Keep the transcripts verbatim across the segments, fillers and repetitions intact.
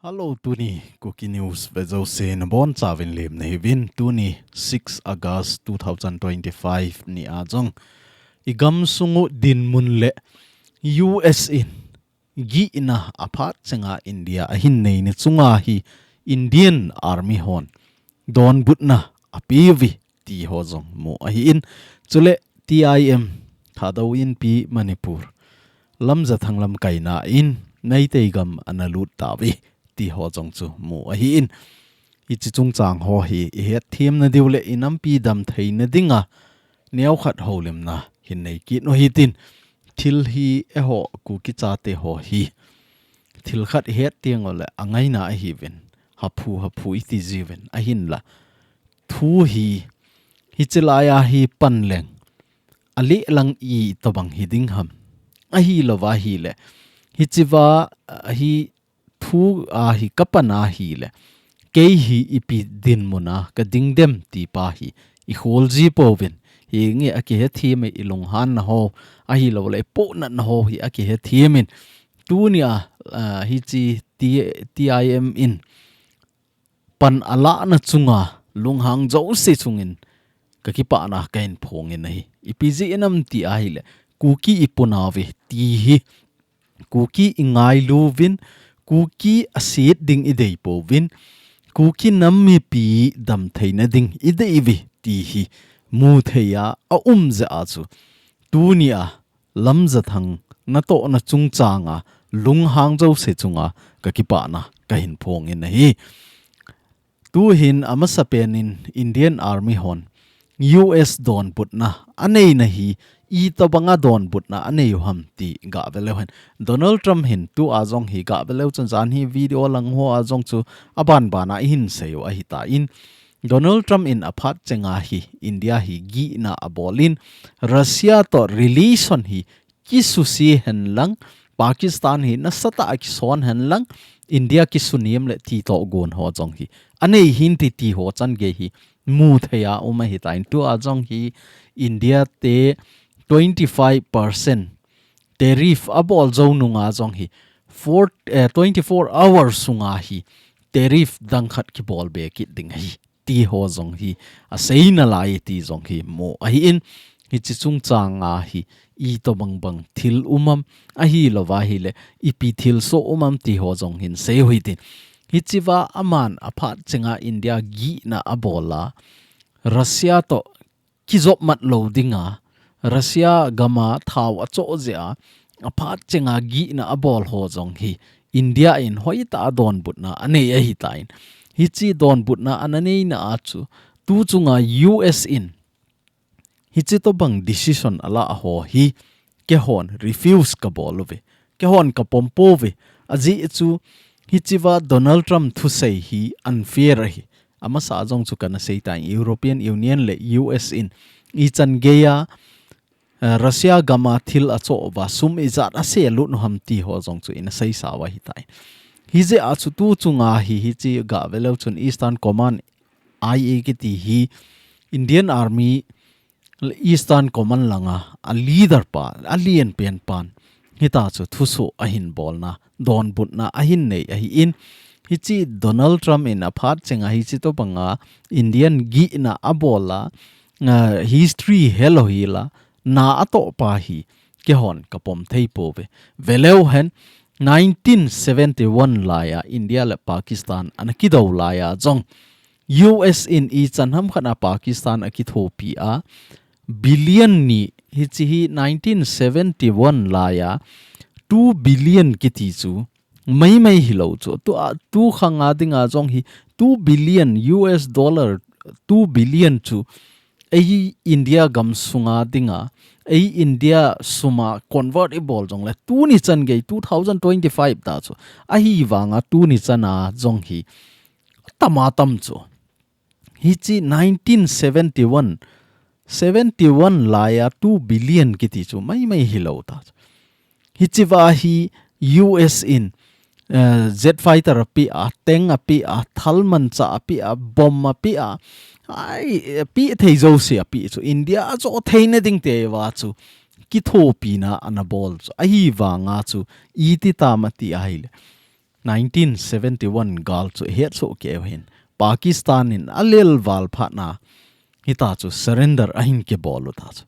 Hello, tuni Kuki News vejouse nabonchauvin lemna hiuvin. Tuni six August two thousand twenty-five nia jong i gamsung u dinmun le U S in gihna aphat chenga India ahin neina chunga hi Indian Army hon donbutna apeuvin ti ho jong mu ahin. Chule T I M Thadou Inpi Manipur Lamjathang lamkaina in Meitei gam ana lut tauvin ti ho jong chu mu ahin. Hiche chungchang ho hi i hetthem nadiu le i nampi damtheina dinga neokhat houlimna hin nei kit u hitin, thil hi eiho Kuki chate ho hi thil khat i het teng ule angaina ahiuvin, haphu haphu i ti jiuvin ahinla. Thu hi, hiche laia hi pan leng, aleh lang itobang hi ding ham. Ahilouva ahile, hichea, ah, hi thu a hi ka pan ahile, kei hi ipi dinmuna ka ding dem ti pa hi i khol ji pouvin. Hinge akihethem e i lunghanna ho, ahilouleh i pohnatna ho hi akihethemin. Tunia, ah, hiche T-, T I M in pan alahna chunga lunghang jouse chungin ka kipana kahin phongin ahi. Ipi jeh inem ti ahile, Kuki i puna uve ti hi, Kuki i ngailu uvin, Kuki aset ding i dei pouvin, Kuki nam mipi damtheina ding i dei uve ti hi mutheia aum jeh a chu, tunia Lamjathang natohna chungchanga lunghang jouse chunga ka kipana kahin phongin ahi. Tuhin amasapen in Indian Army hon U S donbutna aneina hi itobanga donbutna anei u ham ti gave leu hen. Donald Trump hin tua jong hi gave leu chun jan hi video lang hoa jong chu abanbana i hin sei u ahitan, Donald Trump in aphat chenga hi India hi gihna abolin, Russia toh relation hi kisuse henlang, Pakistan hi nasatah a kison henlang, India kisunem le ti toh gon ho jong hi anei hinte ti ho changei hi mutheia um ahitan, tua jong hi India te twenty-five percent tariff abol jou nunga jong hi four, eh, twenty-four hours sunga hi tariff dang khat kibol be kit ding ahi ti ho jong hi asei nalai ti jong hi mu ahin, hiche chungchanga hi itobang bang thil um am, ahilouva ahile ipi thilsoh um am ti ho jong hin sei u hitin. Hichea aman aphat chenga India gihna abola, Russia toh kijopmat lou dinga, Russia gama thao achoh jeh a, aphat chenga gihna abol ho jong hi India in hoitah a donbutna anei ahitan. Hiche donbutna ana neina a chu, tu chunga U S in hiche tobang decision ala ho hi keihon refuse kabol uve. Keihon kapom pouve. Ajeh chu hichea Donald Trump thusei hi unfair ahi. Amasa jong chu kana seitan, European Union le U S in ichan geia, eh, Russia gama thil achoh uva sum ijat aselut u ham ti ho jong chu ina seisa u ahitan. Hijeh a chu tu chunga hi hiche gave leu chun Eastern Command I A kiti hi Indian Army Eastern Command langa a leader pa, alen pen pan, hitia chu thusoh ahin bolna, donbutna ahin nei ahin, hiche Donald Trump in aphat chenga hiche tobanga Indian gihna abola, ah, history helou hila, na atoh pa hi keihon kapom thei pouve. Veleu hen, nineteen seventy-one laiya India le Pakistan ana kidou laiya jong U S in ichan hamkhat a Pakistan akithopi a, billion ni, hiche hi nineteen seventy-one laiya two billion kiti chu maimai hilou chu. Tu a, tu khanga dinga jong hi two billion U S dollar, two billion chu ei India gamsunga dinga, ei India suma convert ibol jongle, tuni changei two thousand twenty-five ta chu, ahivanga tuni chana jong hi tama tam chu. Hiche nineteen seventy-one, seventy-one laiya two billion kiti chu maimai hilou ta chu. Hichea hi U S in, eh, jet fighter apeh a, tank apeh a, thalmanchah apeh a, bomb apeh a, ai, apeh thei jouse apeh chu India ajo theina ding tiuva chu kithopina ana bol chu. Ahivanga chu iti tam ati ahile, nineteen seventy-one gal chu ihet soh kei u hin, Pakistan in alel val phat na, hita chu surrender ahin kibol u ta chu.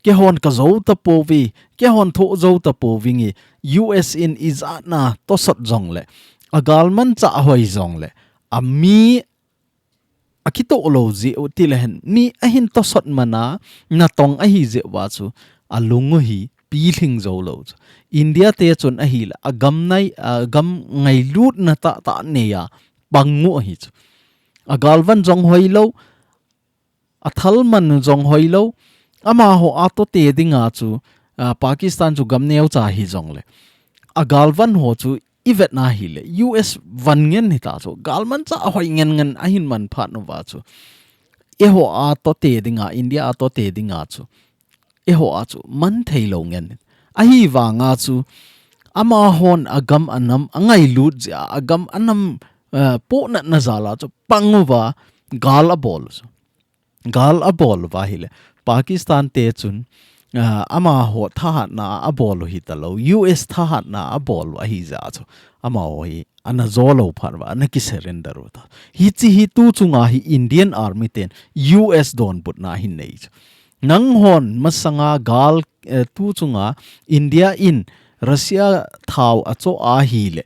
Keihon ka zo ta pouve, keihon tho zo ta pouvinge, U S in ijat na tosot jongle, agalmanchah hoi jongle, ami akitoh lou jeh u tile hen, mi ahin tosot mana, natong ahi jeh uva chu, alung u hi pilhing jou lou chu. India te chun ahile, agam nai, agam ngailutna tahtah neiya, pang u ahi chu. Agalvan jong hoi lou, athal man jong hoi lou, amaho a tote dinga chu, a, Pakistan chu gam neocha hijongle, agalvan ho chu ivet na hile, U S van ngen hita chu, galmanchah hoi ngen ngen ahin man phat uva chu, eiho a tote dinga, India a tote dinga chu, eiho a chu man thei lou ngen. Ahivanga chu, amahon agam anam angailut jeh a, agam anam, eh, pohnatna jal a chu pang uva gal abol u chu. Gal abol uva ahile, Pakistan te chun, ah, amaho thahatna abol u hita lou, U S thahatna abol u ahi jeh a chu, amaho hi ana jo lou phat uva, ana ki surrender u ta. Hiche hi tu chunga hi Indian Army ten U S donbutna ahin nei chu. Nanghon masanga gal, eh, tu chunga India in Russia thao achoh ahile,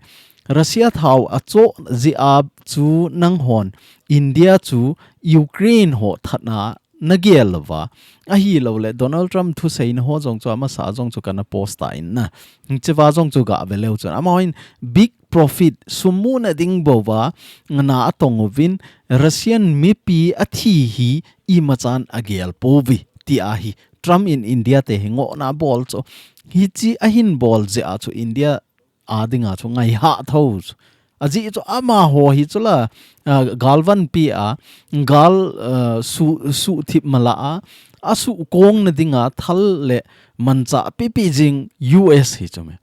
Russia thao achoh jeh a chu nanghon India chu Ukraine ho thatna nagel uva. Ahilouleh Donald Trump thuseina ho jong chu amasa jong chu kana post ta in na. Hicheva jong chu gave leu chun, amahon big profit, sum muna ding bouva na atong uvin, Russian mipi athi hi imachan agel pouve, tia hi Trump in India te hi ngohna abol chu. Hiche ahin bol jeh a chu India a dinga chu ngaihah tho chu. Ajeh chu amaho hi chu la, ah, galvanpi a, gal, ah, su, suhthip mala a, asuhkongna dinga thal le manchah pipi jing U S hi chu me.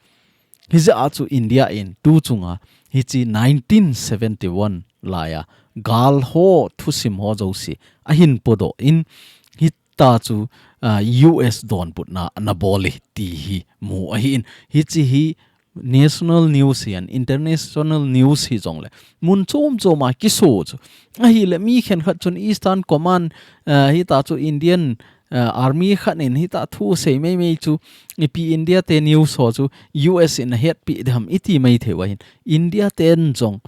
Hijeh a chu India in tu chunga hiche nineteen seventy-one laiya gal ho thusim ho jouse ahin podoh in, hita chu, ah, U S donbutna ana bol e ti hi mu ahi in. Hiche hi national news hi an, international news hijongle mun chom chom a kiso chu. Ahile mi khenkhat chun Eastern Command, ah, hita chu Indian, ah, Army khat in hita thu sei mei mei chu, ipi India te news ho chu U S in ahetpi dem iti mai thei uva hin. India ten jong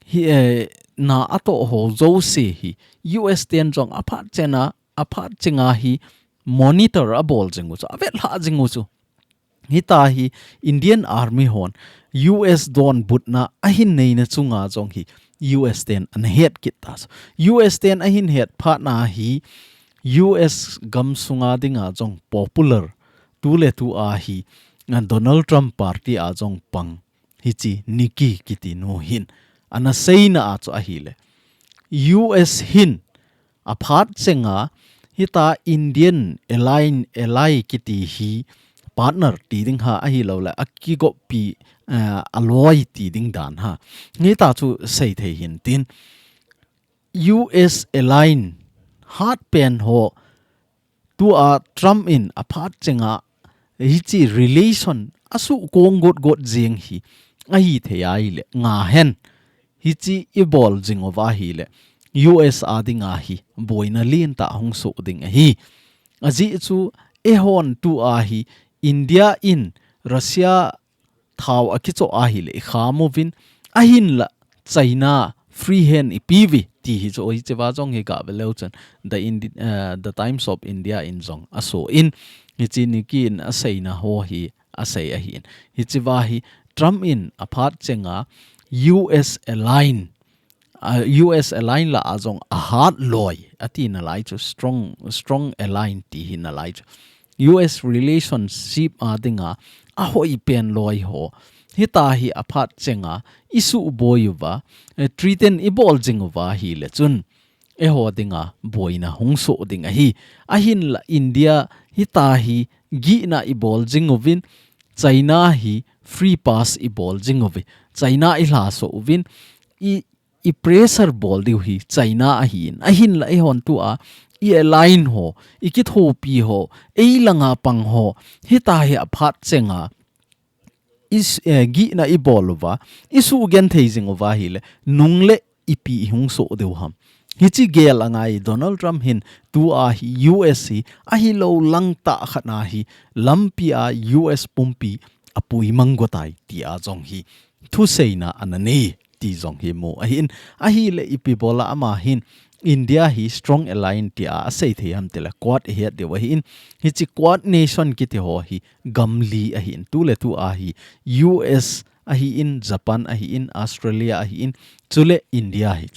hi, eh, na atoh ho jouse hi U S ten jong aphat chena, aphat chenga hi monitor abol jing u chu, avetlhah jing u chu. Hita hi Indian Army hon U S donbutna ahin neina chunga jong hi U S ten ana het kit ta chu. U S ten ahin het phat na hi U S gamsunga dinga jong popular, tu le tu a hi, ah, Donald Trump party a jong pang hiche Nikki kiti nu hin ana seina a chu ahile, U S hin aphat chenga hita Indian align, ally kiti hi partner ti ding ham ahilouleh akigoppi, eh, aloi ti ding dan ham. Hita chu sei thei hin tin, U S align hat pen ho tua Trump in aphat chenga hiche relation asuhkong got got jing hi ahithei ahile nga hen. Hiche ibol jing uva ahile U S a dinga hi boina lentah hung soh ding ahi. Ajeh chu eihon tua hi India in Russia thao akichoh ahile ikham uvin, ahinla China free hand ipi uve ti hi chu, hicheva jong hi gave leu chun The Indi-, eh, The Times of India in jong aso in, hiche Nikki in aseina ho hi asei ahi in. Hicheva hi Trump in aphat chenga U S align, ah, U S align lah a jong ahat loi ati nalai chu, strong, strong align ti hi nalai chu. U S relationship a dinga ahoi pen loi ho hita hi aphat chenga isuboi uva, eh, threaten ibol jing uva ahile chun eiho dinga boina hung soh ding ahi. Ahinla India hita hi gihna ibol jing uvin, China hi free pass ibol jing uve. China ilhaso uvin, i, i pressure bol diu hi China ahi in. Ahinla eihon tua i align ho, ikithopi ho, eilanga pang ho hita hi aphat chenga i s-, eh, gihna i bol uva, i sugenthei jing uva ahile, nung le ipi i hung soh diu ham. Hichi gel angai Donald Trump hin tua hi U S hi ahilou lang tah khat na hi lampi a U S pumpi a pui mang go tai tia jong hi thuseina ana nei ti jong hi mu ahin, ahile ipi bola ama hin India hi strong alliance tia asei thei ham tile Quad i het diu ahin, hichi Quad nation kiti ho hi gam li ahin, tu le tu a hi U S ahin, Japan ahin, Australia ahin, chule India hi.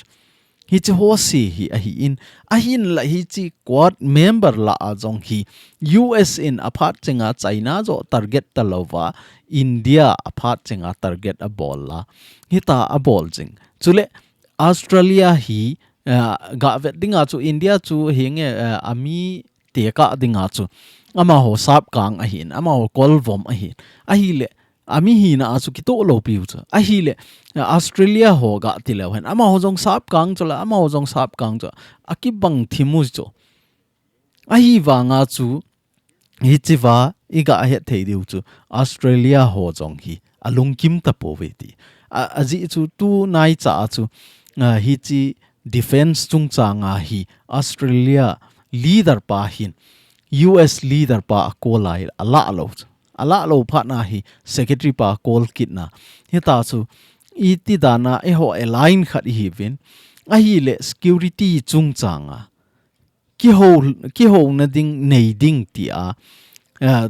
Hichi ho si hi ahin, ahinla hichi Quad member la a jong hi U S in aphat chenga China jo target ta lova, India aphat chenga target a bol la. Hita a bol jing. Chule Australia hi, eh, ga vet dinga chu India chu hinge, eh, ami teka dinga chu. Amaho sap kang ahin, amaho kolvom ahin. Ahile, ami hina a chu kitoh lou piu chu. Ahile, eh, Australia ho ga ti leu hen. Amaho jong sap kang chu la, amaho jong sap kang chu. Akibang thimu chu. Ahivanga chu, hichiva i ga het thei diu chu Australia ho jong hi alungkim ta pouve ti. A, ajeh chu tu nai cha a chu, a, hichi defense chungchang a hi Australia leader pa hin U S leader pa a call a hi a la lou chu. A la lou phat na hi secretary pa call kit na. Hita chu iti dan a eiho alliance khat i hiuvin. Ahile security chungchang a kiho, kihouna ding, nei ding tia, eh,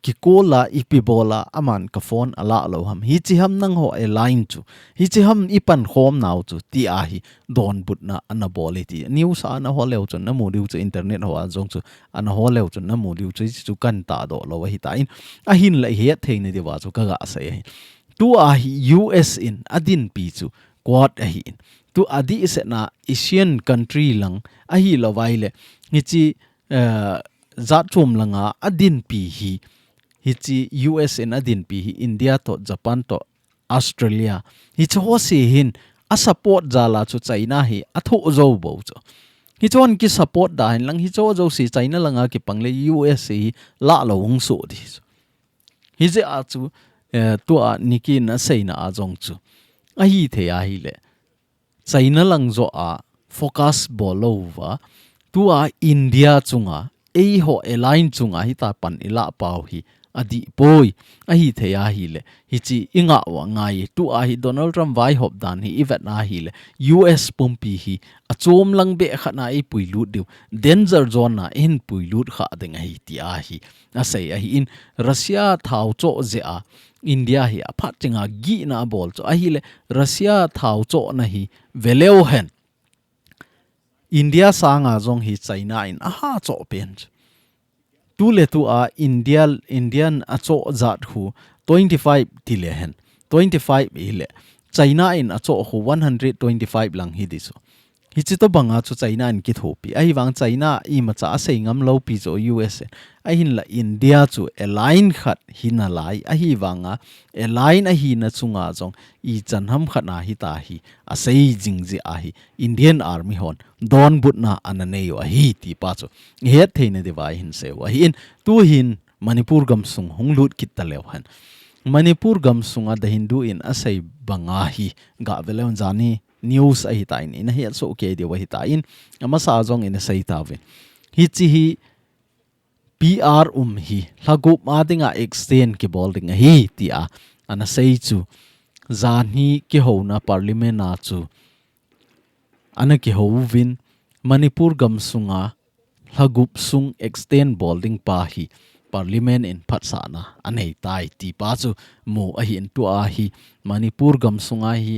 kikola, ipi bola, aman ka phone a la lou ham. Hichi ham nangho alliance chu. Hichi ham i pan khom nau chu, tia hi donbutna ana bol e ti. News a ana hol leu chun, na mu diu chu internet ho a jong chu, ana hol leu chun, na mu diu chu, hichi chu kan tahdoh lou ahi tan. Ahinla i het thei na diuva chu, ka ga sei ahi. Tua hi U S in a dinpi chu, Quad ahin. Tu a dihsetna Asian country lang ahilou vaile. Hichi, eh, jat chom langa a dinpi hi. Hichi U S in a dinpi hi India to, Japan to, Australia. Hichi ho si hin a support jal a chu China hi a thoh jou bou chu. Hichon ki support da hin lang hicho jouse China langa kipang le U S hi la lou hung soh di chu. Hijeh a chu, eh, tua Nikki in a seina a jong chu. Ahithei ahile. China lang jo a focus bol louva. Tua India chunga, eiho alliance chunga hita pan i la pau hi. Adih poi. Ahithei ahile. Hichi i ngah uva ngai. Tua hi Donald Trump vaihop dan hi i vet na ahile. U S pumpi hi. Achom lang beh khat na i puilut diu. Danger zone na i hin puilut kha ding ahi tia hi. Asei ahin, Russia thao choh jeh a India hi aphat chenga gihna abol chu. Ahile, Russia thao chohna hi ve leu hen. India sanga jong hi China in aha choh pen chu. Tu le tu a India, Indian a choh jat khu twenty five ti le hen. Twenty five ile. China in a choh khu one hundred twenty five lang hi di chu. Hichi to banga chu China in kithopi. Ahivang China imacha a sei ngam lou pi chu U S in. Ahinla India chu alliance khat hi nalai. Ahivanga alliance ahina chunga jong ichan ham khat na hita hi. A sei jing jeh ahi. Indian Army hon donbutna ana nei u ahi ti pa chu. I het thei na diuva i hin sei u ahin. Tu hin Manipur gamsung hung lut kit ta leu hen. Manipur gamsunga The Hindu in a sei banga hi ga ve leu hen jani news ahi tan, ina het soh kei diu ahi tan, amasa jong ina sei tauvin. Hichi hi P R um hi lha gup a dinga extend kibol ding ahi tia ana sei chu. Jan hi kihouna parliament a chu ana kihouvin Manipur gamsunga lha gup sung extend bol ding pa hi Parliament in phatsahna a nei tai ti pa chu mu ahin tua hi Manipur gamsunga hi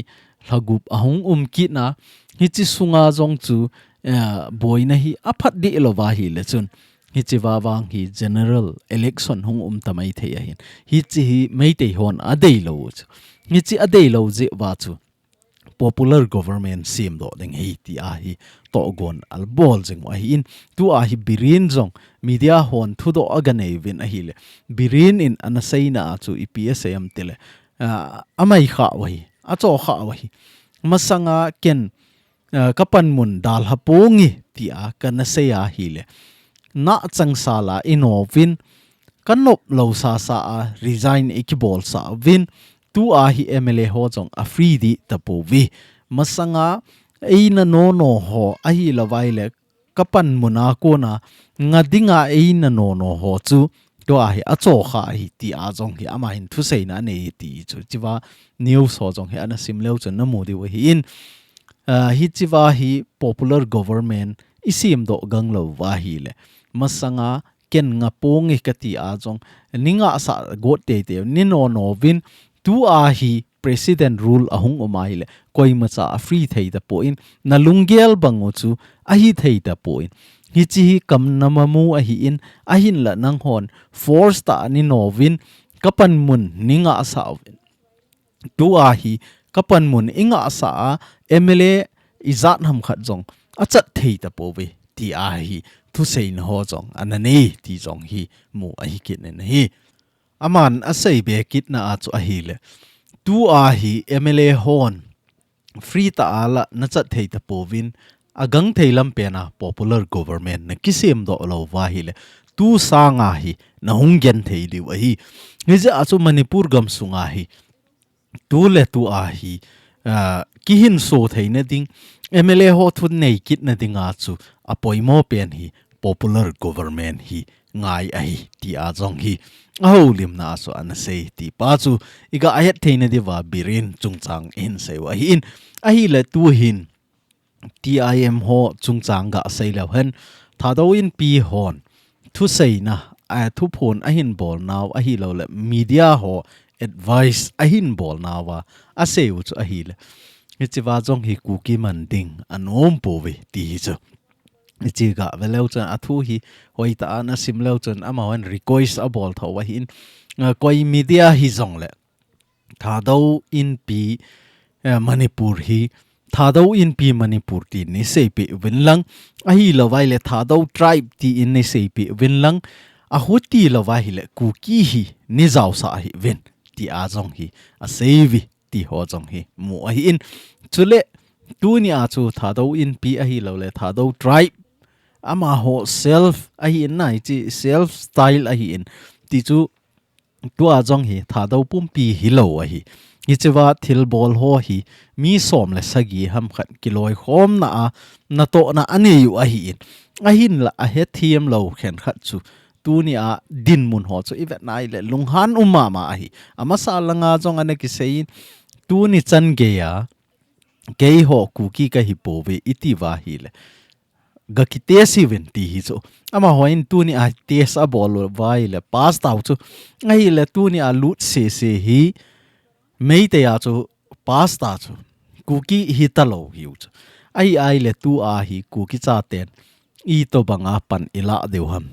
lha gup ahung um kit na hichi sunga jong chu, eh, boina hi a phat deh lou va ahile chun hichi vavang hi general election hung um ta mai thei ahin hichi hi Meitei hon a dei lou chu hichi a dei lou jeh va chu popular government sem doh ding ahi tia hi togon a bol jing u ahin tua hi Biren jong media hon thudoh a ga nei uvin ahile Biren in ana seina a chu ipi asei em tile, ah, a mai kha u ahi a cho kha u ahi masanga ken, ah, ka panmun dalha ponge tia kana sei ahile na changsala i nouvin kanop lou sasa a resign ikibolsah uvin, tua hi M L A ho jong a free dih tapouve. Masanga eina nono ho ahilouva ahile kapanmun a kona nga dinga eina nono ho chu tua hi achokha ahi tia jong hi amahin thuseina anei ti chu hichea news ho jong hi ana sim leu chun namu diu ahin, ah, hichea hi popular government isemdoh ganglouva ahile masanga ken nga ponge kati a jong ni ngahsah got teitei ni nono uvin tua hi president rule ahung um ahile koimacha a free thei tapon nalunggel bang u chu ahi thei tapon hiche hi kamnam amu ahin ahinla nanghon force tah a ni nouvin kapanmun ni ngahsah uvin tua hi kapanmun ingahsah a M L A ijat ham khat jong achat thei tapouve tia hi thuseina ho jong ana nei ti jong hi mu ahi kit in ahi. Aman asei be kitna a chu ahile tua hi M L A hon free tah a la nachat thei tapouvin agangthei lam pena popular government nakisemdoh louva ahile tu sanga hi nahung genthei diu ahi. Hijeh a chu Manipur gamsunga hi tu le tua hi, ah, kihinso theina ding, M L A ho thunei kitna dinga chu apoimo pen hi popular government hi ngai ahi tia jong hi ahoulimna a chu ana sei tipa chu iga het theina diuva Biren chungchang ihin seiu ahin ahile tuhin T I M ho chungchang gasei leu hen Thadou Inpi hon thuseina, a, thuphon ahin bolnau ahilouleh media ho advice ahin bolnauva aseiu chu ahile hichea jong hi Kuki man ding anom pouve ti hi chu. Hiche gave leu chun athu hi hoitah a nasim leu chun amahon request abol thou ahin, ah, koi media hijongle Thadou Inpi, eh, Manipur hi Thadou Inpi Manipur tin neiseipeh uvin lang ahilouva ahile Thadou tribe tin neiseipeh uvin lang ahuti louva ahile Kuki hi neijaosah hih uvin tia jong hi aseiuve ti ho jong hi mu ahin chule tunia chu Thadou Inpi ahilouleh Thadou tribe amaho self ahin na hiche self style ahin ti chu tua jong hi Thadou pumpi hilou ahi. Hichea thilbol ho hi mi som le sagi ham khat kiloikhomna a natohna aneiu ahin ahinla ahethem lou khenkhat chu tunia dinmun ho chu ivet nahile lunghan um mama ahi. Amasa langa jong ana kiseiyin tuni chan geiya keiho Kuki kahipouve itiuva ahile gakitest uvin ti hi chu. Amahon tunia test abollouva ahile pass tau chu. Ahile tunia lut sese hi Meitei a chu pass ta chu. Kuki hitalou hiu chu. Ahi ahile tua hi Kuki chaten itobanga pan ilah diu ham,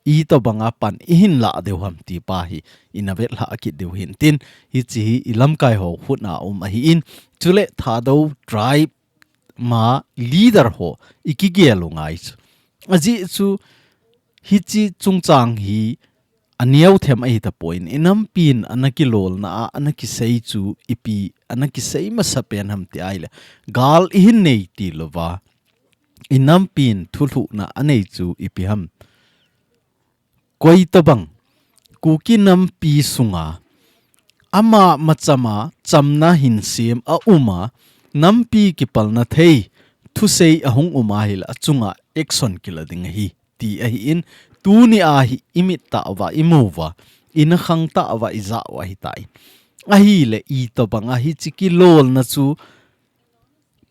itobanga pan ihin lah diu ham tipa hi ina vetlhah kit diu hintin hiche hi ilamkai ho khutna um ahin chule Thadou tribe ma leader ho ikigel u ngai chu. Ajeh chu hiche chungchang hi aneo them ahitapon inampin ana kilolna a ana kisei chu ipi ana kisei masapen ham ti ahile gal ihin nei tilouva inampin thulhuhna anei chu ipi ham. Koitobang Kuki nampi sunga ama machama chamna hinsem auma nampi kipalna thei thusei ahung um ahile achunga action kila ding ahi ti ahin tunia hi imit tahva imuva inakhang tahva ijah u ahitai. Ahile itobanga hiche kilolna chu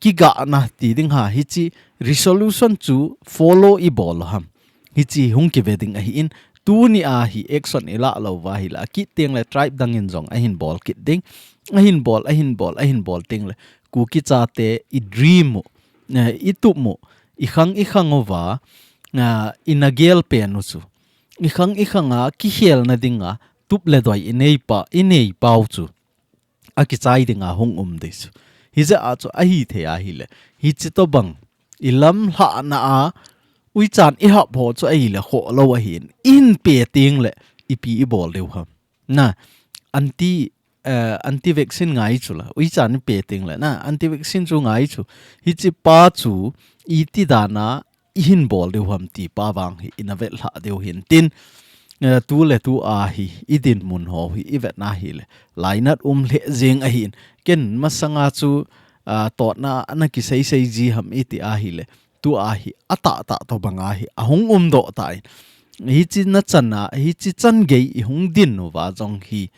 kigahna ti ding ham hiche resolution chu follow ibol u ham. Hiche hung kive ding ahin tunia hi action ilah louva ahile akit tengle tribe dangin jong ahin bol kit ding. Ahin bol ahin bol ahin bol tengle Kuki chate idream u, eh, itup u ikhang ikhang uva, ah, ina gel pen u chu ikhang ikhanga kikhelna dinga tup le doi inei pa inei pau chu akichai dinga hung um ding chu. Hijeh a chu ahithei ahile hiche tobang ilamlhahna a uichan ihap ho chu ahile khoh lou ahin ihin pe tengle ipi ibol diu ham. Na anti, eh, anti vaccine ngai chula uichan ipe tengle na anti vaccine chu ngai chu. Hichepa chu iti dana ihin bol diu ham tipa vang hi ina vetlhah diu hintin eh, tu le tu a hi, i dinmun ho hi, i vet na hi le. Lainat um le jeng ahin. Ken masanga chu, ah, totna ana kisei sei ji ham i ti a hi le. Tu a hi, a ta ta to banga hi, a hung um do ta in. Hi chi na chan a, hi chi chan gei i hung din nu va jong hi.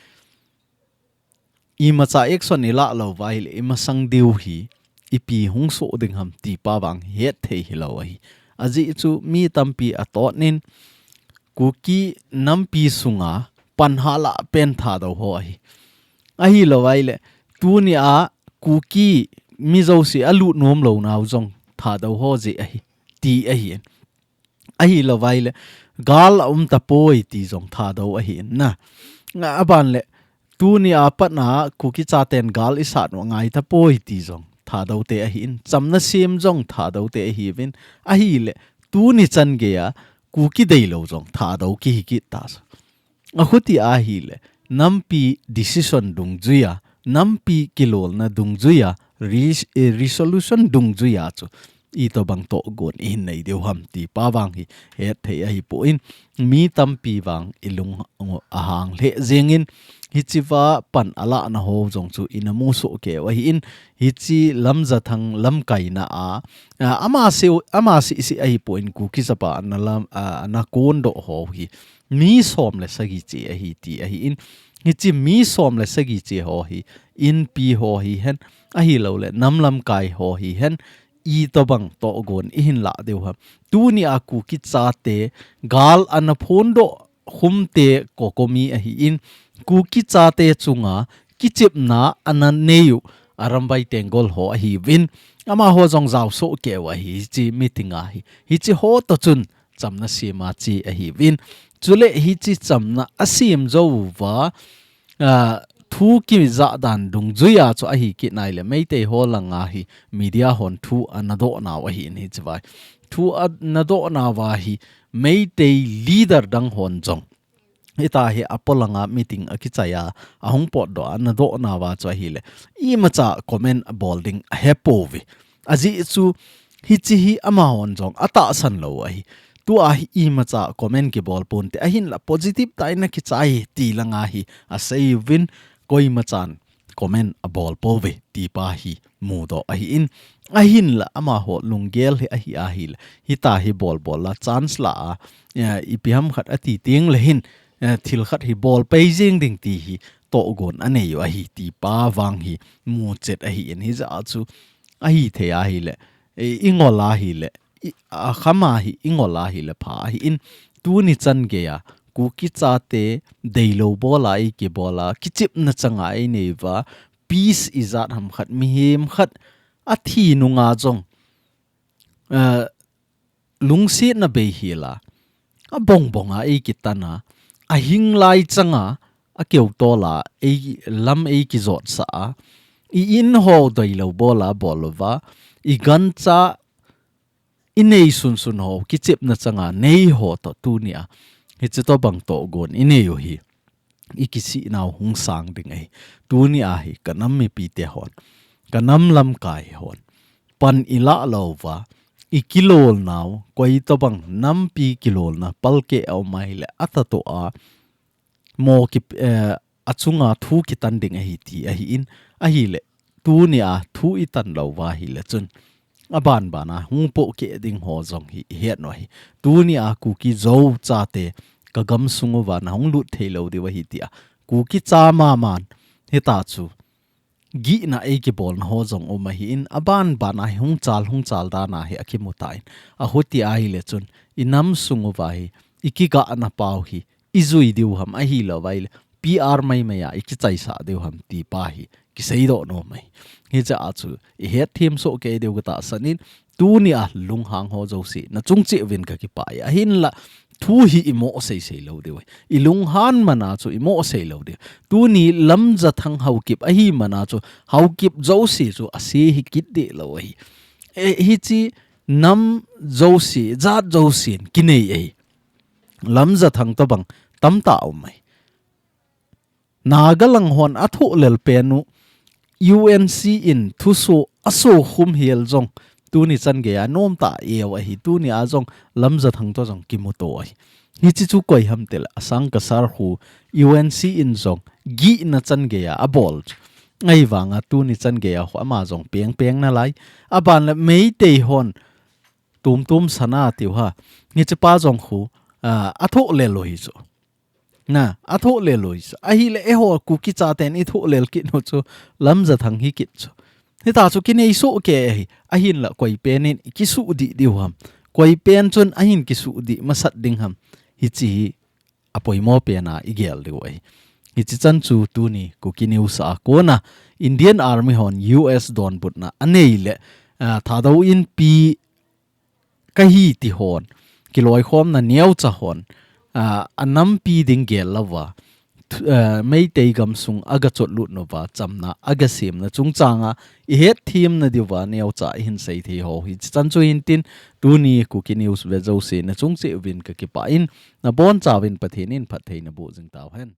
I macha action i la lo va hi le, i masang diu hi, i pi hung so ding ham ti pa vang het thei hi lo ahi. A ji chu mi tampi a tot nin, Kuki nampi sunga pan ha la pen tha do ho ahi. Ahi lo vai le, tu ni a Kuki mi zo si a lu nom lo nau zong tha do ho ji ahi. Ti ahi. Ahi lo vai le, gal a um ta poi ti zong tha do ahi na. Nga a ban le, tu ni a pat na Kuki cha ten gal i sat ngai ta poi ti zong tha do te ahi in. Cham na sim zong tha do te ahi vin. Ahi le, tu ni chan gei a Kuki dei lo zong tha do ki hi ki ta sa. A khuti ahi le, nampi decision dungjuia, nampi kilolna dungjuia, res-, eh, resolution dungjuia chu. I to bang to gon i hin nei deu ham ti pa vang hi het thei ahi po in, mi tampi vang i lung a hang le jengin, hi chi va pan a la na ho zong chu i na mu so keu ahi in, hi chi lam za thang lam kai na a, a, ama se, ama si si ahi po in Kuki za pa na lam, a, na kon do ho hi. Mi som le sagi chi ahi ti ahi in. Hi chi mi som le sagi chi ho hi. In pi ho hi hen. Ahi lo le nam lam kai ho hi hen. I to bang to gon i hin la deu ham. Tu ni a Kuki cha te gal a na phon do khum te ko ko mi ahi in. Kuki cha te chunga kichipna a na neiu a rambai teng gol ho ahi vin. Ama ho zong zau so keu ahi chi meeting ahi. Hi chi ho to chun cham na sim a chi ahi vin. Chule hi chi cham na a sim zo va, a, thu ki za dan dungjuia chu ahi ki nai le Meitei ho langa hi media hon thu a na do nau ahi in hi chi vai. Thu a na do nau va hi Meitei leader dang hon zong. Hita hi a polanga meeting a kichai a, a hung pot do a na do nau va chu ahi le. I macha comment a bol ding a he po vi. A ji chu hi chi hi ama hon zong a ta san lo ahi. Tu a hi i macha comment ki bol pon te a hin la positive ta i na kichai ti langa hi a sei vin koi machan comment a bol po ve ti pa hi mu do ahi in. A hin la ama ho lunggel hi ahi ahi la. Hita hi bol bol la chance la a. Ya, i pi ham khat a ti ting le hin. Eh, thil khat hi bol pei jing ding ti hi to gon a nei u ahi ti pa vang hi mu chet ahi in hi za chu ahi thei ahi le. I, i ngol ahi le. I, a kham ahi, i ngol ahi le pha ahi in. Tu ni chan gei a. Kuki cha te dei lo bol a i ki bol a. Kichip na chang a i nei va. Peace i zat ham khat mi him khat. A thi nunga zong. Eh, lungsiatna bei hi la. A bong bong a ei ki tan a. A hing lai chang a. A keu to la. Ei lam ei ki zot sa a. I in ho dei lo bol a bol lo va. I gan cha i nei sun sun ho, kichip na chang a, nei ho to tu ni a. Hi chi to bang to gon, i nei u hi. I kisi nau hung sang ding ahi. Tu ni a hi, ka nam mi pi te hon. Ka nam lam kai hon. Pan i la lo va. I kilol nau, koi to bang nam pi kilol na, pal ke au mai le, a ta to a. Mo ki, eh, a chunga thu ki tan ding ahi ti ahi in, ahi le, tu ni a thu i tan lo va hi le chun. A ban ban a hung po ke ding ho zong hi i het no hi. Tu ni a Kuki Zo cha te ka gam sung u va na hung lut thei lo diu ahi ti a. Kuki cha ma man hi ta chu. Gihna ei ki bol na ho zong um ahi in a ban ban a hi hung chal hung chal dan a hi a ki mu ta in. A hu ti a hi le chun i nam sung u va hi i ki ga na pau hi i zui diu ham ahi lo vai le. P R mai mai a i ki chai sa diu ham ti pa hi ki sei do no mai. Hi cha a chu i het thim so ke diu ka ta san in tu ni a lunghang ho zo si na chung chi vin ka ki pa i a hin la thu hi i mo sei sei lo diu. I lunghan mana chu i mo sei lo diu. Tu ni lam za thang hau kip ahi mana chu hau kip zo si chu a si hi kit de lo ahi. E, hi chi nam zo si, zat zo si in ki nei ahi. Lam za thang to bang tam ta um mai. Naga lang hon a thu lel pen u U N C in thu su a su khum hial zong tuni chan geiya nomtah a eu ahi, tuni a jong Lamjathang toh jong kimuto ahi. Hiche chu koi ham tile, Asang Kasar khu U N C in jong gihna chan geiya abol chu. Ahivanga tuni chan geiya khu ama jong pengpeng nalai. Aban le Meitei hon Tumtum Sana tiu ha. Hichepa jong khu, ah, athoh lel u hi chu. Na, athoh lel u hi chu. Ahile eiho Kuki chaten ithoh lel kit u chu Lamjathang hi kit chu. Hita chu kinei soh kei ahi. Ahinla koi pen in kisuhdih diu ham. Koi pen chun ahin kisuhdih masat ding ham. Hiche hi apoimo pen a igel diu ahi. Hiche chan chu tuni Kuki News a kona Indian Army hon U S donbutna anei le, ah, Thadou Inpi kahi ti hon, kiloikhomna neocha hon, ah, anampi ding gel louva, th-, ah, Meitei gamsung agachotlut nauva, chamna agasemna chungchanga ihet themna diuva neocha ihin sei thei ho. Hiche chan chu hintin, tuni Kuki News ve jouse nachung cheh uvin kakipah in, nabonchauvin Pathen in phatthei naboh jing tauhen.